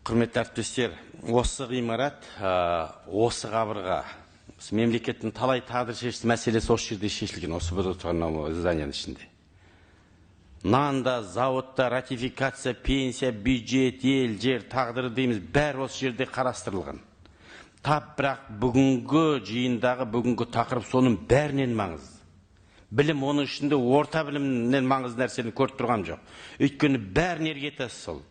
Құрметті әріптестер, осы ғимарат, осы қабырға, мемлекеттің талай тағдыр шешті мәселесі осы жерде шешілген, осы бір отырған зданияның ішінде. Нан да, зауытта, ратификация, пенсия, бюджет, ел, жер, тағдыры дейміз, бәрі осы жерде қарастырылған. Тап бірақ бүгінгі жиындағы бүгінгі тақырып соның бәрінен маңызды. Білім, оның ішінде орта білімнен маңызды нәрсені көріп тұрғам жоқ. Өйткені бәрінің іргетасы сол.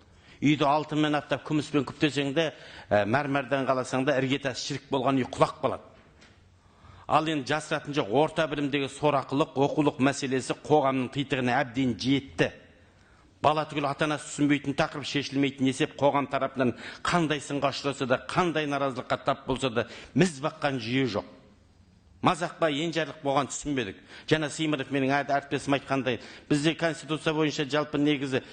Үйді алтынмен аттап, күміспен күптесең де, мәрмәрден қаласаң да, іргетасы шірік болған үй құлап қалады. Ал енді жасыратын жоқ, орта білімдегі сорақылық, оқулық мәселесі қоғамның титығына әбден жетті. Бала түгіл ата-анасы түсінбейтін тақырып, шешілмейтін есеп, қоғам тарапынан қандай сынға ұшыраса да, қандай наразылыққа тап болса да, міз баққан жүйе жоқ. Мазақ па, енжарлық болған түсінбедік. Жаңа Сыймыров менің әріптесім айтқандай, бізде конституция бойынша жалпы негізі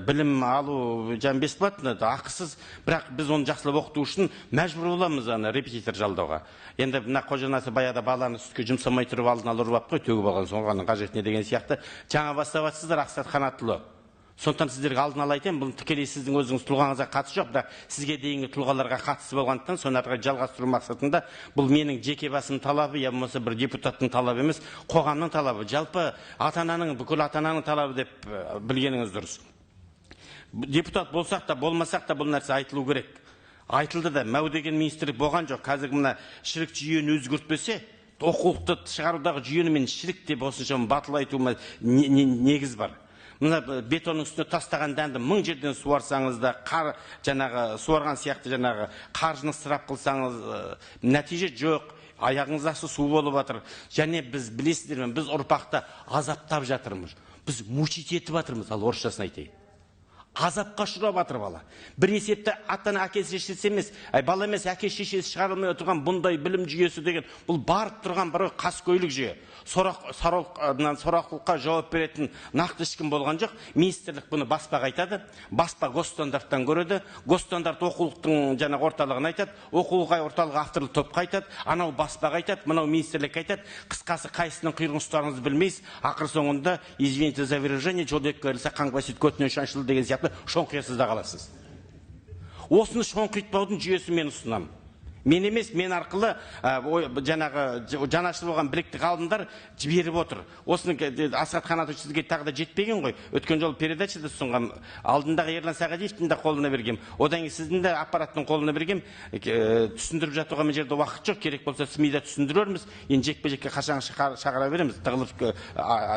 білім алу жаңа бесплатно, ақысыз, бірақ біз оны жақсылап оқыту үшін мәжбүр боламыз ана репетитор жалдауға. Енді мына Қожанасы баяғыда баланы сүтке жұмсамай тұрып алдын ала ұрып алып қой, төгіп алған соң оған қажет не деген сияқты. Жаңа бастап жатсыздар, Асхат Қанатұлы. Сондықтан сіздерге алдын ала айтайын, бұл тікелей сіздің өзіңіз тұлғаңызға қатысы жоқ, бірақ сізге дейінгі тұлғаларға қатысы болғандықтан, соны ары қарай жалғастыру мақсатында бұл менің жеке басым талабы, я болмаса бір депутаттың талабы емес, қоғамның талабы, жалпы ата-ананың, бүкіл ата-ананың талабы деп білгеніңіз дұрыс. Депутат болсақ та, болмасақ та бұл нәрсе айтылу керек. Айтылды да, мәу деген министрлік болған жоқ. Қазір мына шірік жүйені өзгертпесе, оқулықты шығарудағы жүйені мен шірік деп осыншама батыл айтуыма негіз бар. Мына бетонның үстіне тастаған дәнді мың жерден суарсаңыз да, қар жаңағы суарған сияқты жаңағы қаржыны ысырап қылсаңыз, нәтиже жоқ, аяғыңыз асты су болып жатыр. Және біз білесіздер ме, біз ұрпақты азаптап жатырмыз. Біз мучить етіп жатырмыз, ал орысшасын айтайын. Азапқа ұшырап жатыр бала. Бір есепті ата-ана әкесі шешесі емес, әй, бала емес, әке шешесі шығара алмай отырған бұндай білім жүйесі деген бұл барып тұрған бір қаскөйлік жүйе. Сорақылыққа жауап беретін нақты ешкім болған жоқ. Министрлік бұны баспаға айтады, баспа госстандарттан көреді, госстандарт оқулықтың жаңағы орталығын айтады, оқулық орталығы авторлық топқа айтады, анау баспаға айтады, мынау министрлікке айтады. Қысқасы, қайсының құйрығын ұстарыңызды білмейсіз. Ақыр соңында, извините за выражение, жол екі көрілсе, қаңғыбас ит көтінен шаншылды деген сияқты шоңқиясыз да қаласыз. Осыны шоңқитпаудың жүйесін мен ұсынамын. Мен емес, мен арқылы, жаңағы жанашыр болған білікті ғалымдар жіберіп отыр. Осыны Асхат Қанатович сізге тағы да жетпеген ғой. Өткен жолы передачада ұсынған, алдындағы Ерлан Сағадиевтің де қолына бергем. Одан кейін сіздің де аппараттың қолына бергем. Түсіндіріп жатуға мына жерде уақыт жоқ. Керек болса СМИ-да түсіндірерміз. Енді жекпе-жекке қашан шақыра береміз, тығылып,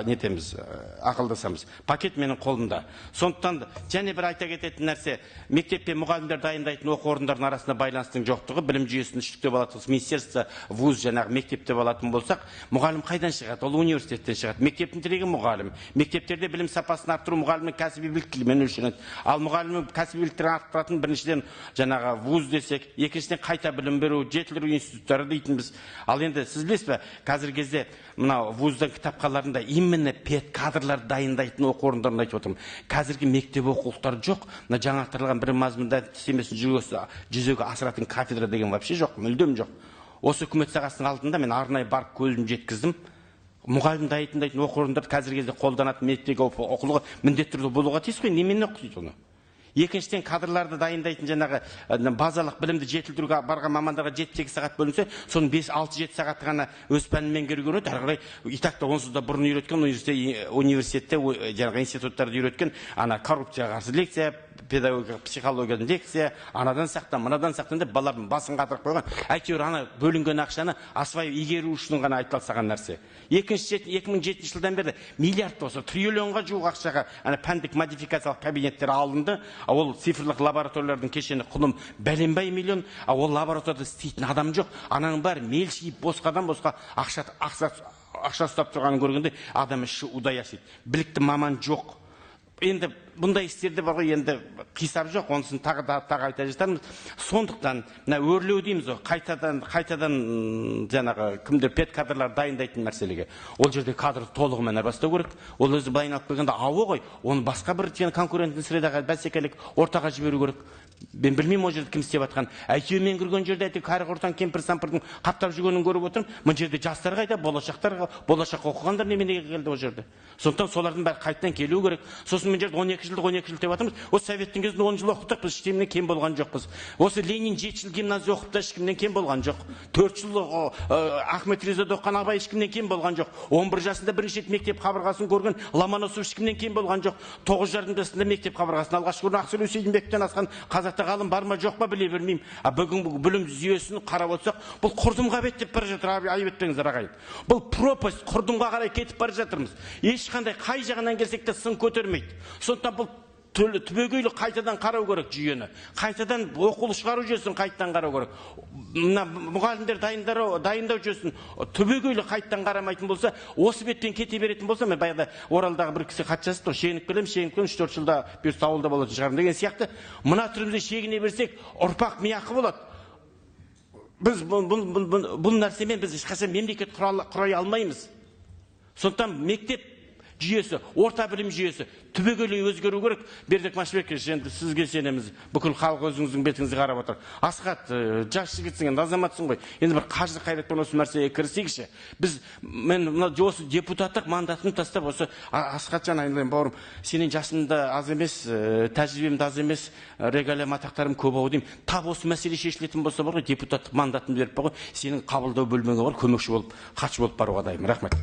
нетеміз, ақылдасамыз. Пакет менің қолымда. Сондықтан және бір айта кететін нәрсе, мектеп пен мұғалімдер дайындайтын оқу орындарының арасында байланыстың жоқтығы, білім жүйесін үштіктеп алатын болсақ, министерство, вуз, жаңағы мектепте алатын болсақ, мұғалім қайдан шығады? Ол университеттен шығады. Мектептің тірегі мұғалім. Мектептерде білім сапасын арттыру мұғалімнің кәсіби біліктілігімен өлшенеді. Ал мұғалімнің кәсіби біліктілігін арттыратын біріншіден жаңағы вуз десек, екіншіден қайта білім беру, жетілдіру институттары дейтінбіз. Ал енді сіз білесіз бе, қазіргі кезде мынау вуздың кітапханаларында именно пед кадрлар дайындайтын оқу орындарын айтып отырмын. Қазіргі мектеп оқулықтары жоқ. Мына жаңартылған білім мазмұнда әдістемесін жүзеге асыратын кафедра деген вообще жоқ, мүлдем жоқ. Осы үкімет сағатының алдында мен арнайы барып көзім жеткіздім. Мұғалім дайындайтын оқу орындары қазіргі кезде қолданатын мектеп оқулығы міндетті түрде болуға тиіс қой, немен оқиды оны? Екіншіден, кадрларды дайындайтын жаңағы базалық білімді жетілдіруге барған мамандарға 7-8 сағат бөлінсе, соның бес, алты, жеті сағаты ғана өз пәнін меңгеруге үйретеді. Әрі қарай и так та онсыз да бұрын үйреткен университетте, жаңағы институттарда үйреткен ана коррупцияға қарсы лекция, педагогика, психологиядан лекция, анадан сақтан, мынадан сақтан деп балалардың басын қатырып қойған. Әйтеуір ана бөлінген ақшаны осваивать игеру үшін ғана айтыла салған нәрсе. Екінші, екі мың жетінші жылдан бері миллиард болса, триллионға жуық ақшаға ана пәндік модификациялық кабинеттер алынды. Ол цифрлық лабораториялардың кешені құным бәленбай миллион, а ол лабораторияда істейтін адам жоқ. Ананың бәрі мелшиіп босқадан босқа ақша ұстап тұрғанын көргенде адам іші удай ашиды. Білікті маман жоқ. Енді бұндай істерде бар ғой, енді қисап жоқ, онысын тағы да тағы айта жатармыз. Сондықтан мына өрлеу дейміз ғой, қайтадан жаңағы кімдер пед кадрлар дайындайтын мәселеге. Ол жерде кадр толығымен айырбастау керек. Ол өзі былай айналып келгенде ауы ғой, оны басқа бір конкуренттік средаға, бәсекелік ортаға жіберу керек. Мен білмеймін ол жерде кім істеп жатқанын. Әйтеуір мен кірген жерде әйтеуір кәрі құртаң кемпір сампырдың қаптап жүргенін көріп отырмын. Мына жерде жастар қайда, болашақ оқығандар неменеге келді ол жерде. Сондықтан солардың бәрі қайтадан келу керек. Сосын мына жерде 12 12 жылдық, 12 жыл деп жатырмыз. Осы советтің кезінде 10 жыл оқыдық, біз ешкімнен кем болған жоқпыз. Осы Ленин 7 жыл гимназия оқып та ешкімнен кем болған жоқ. 4 жыл Ахмет Ризада оқыған Абай ешкімнен кем болған жоқ. 11 жасында бірінші рет мектеп қабырғасын көрген Ломоносов ешкімнен кем болған жоқ. 9,5 жасында мектеп қабырғасын алғаш көрген Ақселеу Сейдімбектен асқан қазақта ғалым бар ма жоқ па біле бермеймін. А бүгінгі білім жүйесін қарап отырсақ, бұл құрдымға беттеп бара жатыр, айып етпеңіздер ағайын. Бұл пропасть, құрдымға қарай кетіп бара жатырмыз. Ешқандай қай жағынан келсек те сын көтермейді. Сондықтан бұл түбегейлі қайтадан қарау керек жүйені. Қайтадан оқулық шығару жүйесін қайтадан қарау керек. Мына мұғалімдер дайындау жүйесін түбегейлі қайтадан қарамайтын болса, осы бетпен кете беретін болса, мен баяғыда Оралдағы бір кісі хат жазыпты, шегініп келемін, шегініп келемін, 3-4 жылда бұйырса ауылда болатын шығармын деген сияқты. Мына түрімізде шегіне берсек, ұрпақ мияқы болады. Біз бұл нәрсемен біз ешқашан мемлекет құрай алмаймыз. Сондықтан мектеп жүйесі, орта білім жүйесі түбегейлі өзгеру керек. Бердібек Машбекович, енді сізге сенеміз, бүкіл халық өзіңіздің бетіңізге қарап отыр. Асхат, жас жігітсің, енді азаматсың ғой. Енді бір қаржы қайратпен осы нәрсеге кірісейікші. Біз, мен мына осы депутаттық мандатымды тастап, осы Асхатжан айналайын бауырым, сенің жасың да аз емес, тәжірибем де аз емес, регалия атақтарым көп ау деймін. Тап осы мәселе шешілетін болса бар ғой, депутаттық мандатымды беріп бар ғой, сенің қабылдау бөлмеңе барып көмекші болып, хатшы болып баруға дайынмын. Рахмет.